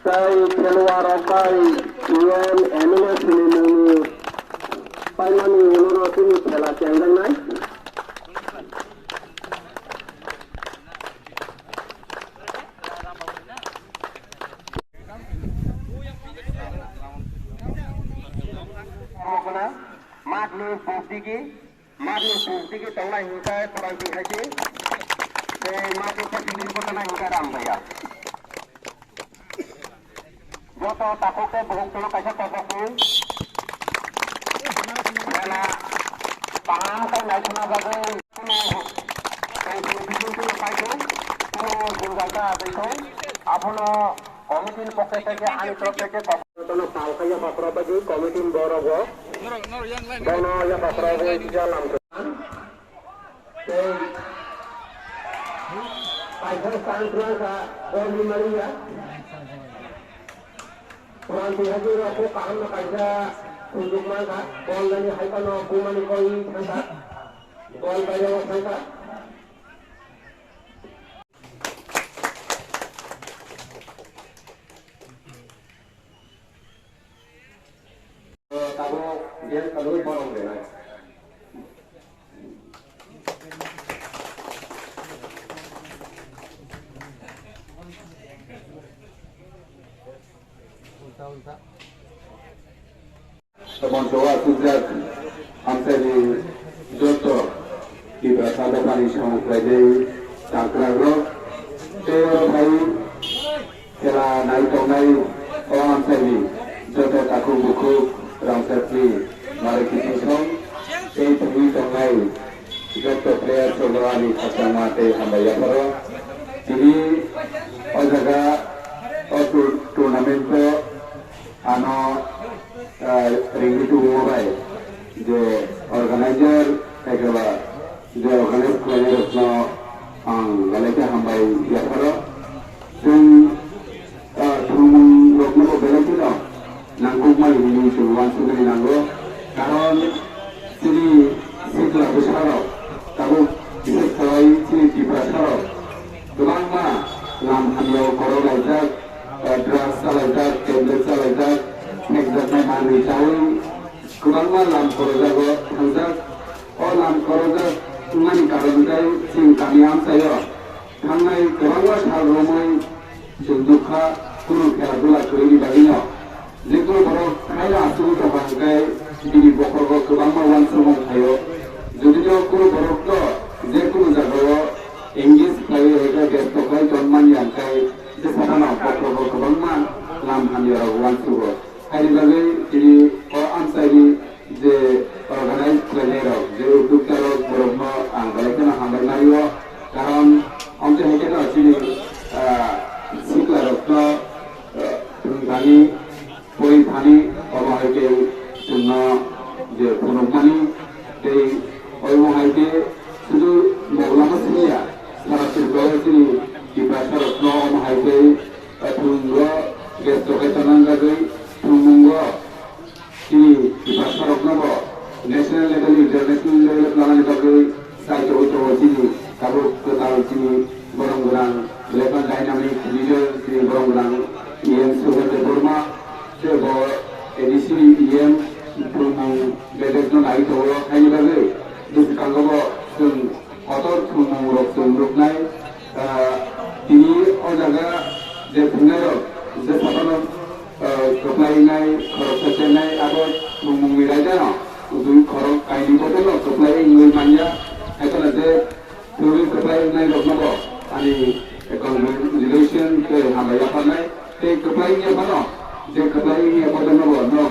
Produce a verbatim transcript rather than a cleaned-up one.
Tai khelwa rok bai E M, M L A sini mungni paimani ulo no chini khela chengjaknai. Matni pustiki, matni pustiki tongnai hingkhe khorang twi hai se, tei matni pustiki kotornai hingkhe ram baiya. Joto takhuk tei bukhuk tolo kaisa kokrok twi. Bela kaham khe naithokna bagwi kuno tei kuno bising twi paithok, kuno jingjaita twi thok. Abono committee ni pokhe theke ani torop theke kok-, jotono pal khe yapha khorok bagwi committee ni borok bo. Bono yapha khorok bagwi kisa lam. Tei kaisa chance rwkha, bol rimani ya. Pran twi hajiro kok kaham no kaisa sujok mankha, bol nani hai phano bumani kol thangkha, bol bairo thangkha. Tabuk bel kalwi borok rwnai. Moncho o aswkjak amchaini joto Tiprasa dophani samung khlainai changkwrang rok tei oro phai khela nai tongnai o amchaini joto takhuk bukhuk rangchakni malai kiting song tei thangwi tongnai joto players rokno ani khakchangma tei hambai yapharo. Tini o jaga o tour-, tournament o ano, ah, ringwi tubungo bai je organizer, ekeba je organize khlainai rokno ang belai khe hambai yapharo. Chwng, ah, thwngmung rokno bo belai kheno nangkukmani hinwi chwng uansuknani nango. Karon chini sikla bwsarok tabuk bises khlai chini Tiprasarok kwbangma lam hamyao korok laijak, ah, drugs chalaijak, tablet chalaijak, phekjaknai manwi chaui kwbangma lam korojago thangjak. O lam korojak wngmani karon khe chini kami amchaio thangnai kwbangma sal romwi chwng nukha, kunu khela dula kwrwini bagwino. Jekunu borok khaina asugwi tongkha hwnkhe bini bokhorogo kwbangma uansukmung phaio. Judino kunu borokno jekunu jagao engage khlaiwi hwnkhe besto khlai tonmani hwnkhe bwsakano bokhorogo kwbangma lam hamyarok uansugo. Haini bagwi tini o amchaini je organize khlainairok, je uddoktarok, borokno ang belai kheno hambai mani-o. Karon amchai hai kheno chini, ah, siklarokno, ah, thwngthani, pori thani, omo hai khe chwngno je phunukmani tei omo hai khe sudu Moglama siniya, sara Tripura chini Tiprasarokno omo hai khe, ah, thwngno besto khe tonang bagwi thwngmungo. Chini Tiprasarokno bo national level, international level planani bagwi sai tongwi tongo chini tabuk kwtal chini borong gwnang, belai dynamic leader chini borong gwnang E M Subhash Debbarma, tei bo A D C ni E M thwngmung bedekno nai tongo, haini bagwi bwskango bo chwng kotor thwngmungrok chwng nuknai. Ah, tini o jaga je thwngnairok, je sabono, ah, kwplai wngnai, khoroksa chennai, abo thwngmungni raidano, twi khorok kainwi bodolno kwplai wngwi manya. Haikheno je thwngwi kwplai wngnairokno bo ani congratulation tei hambai yapharnai. Tei kwplai wngya phano, je kwplai wngya bodolno bo no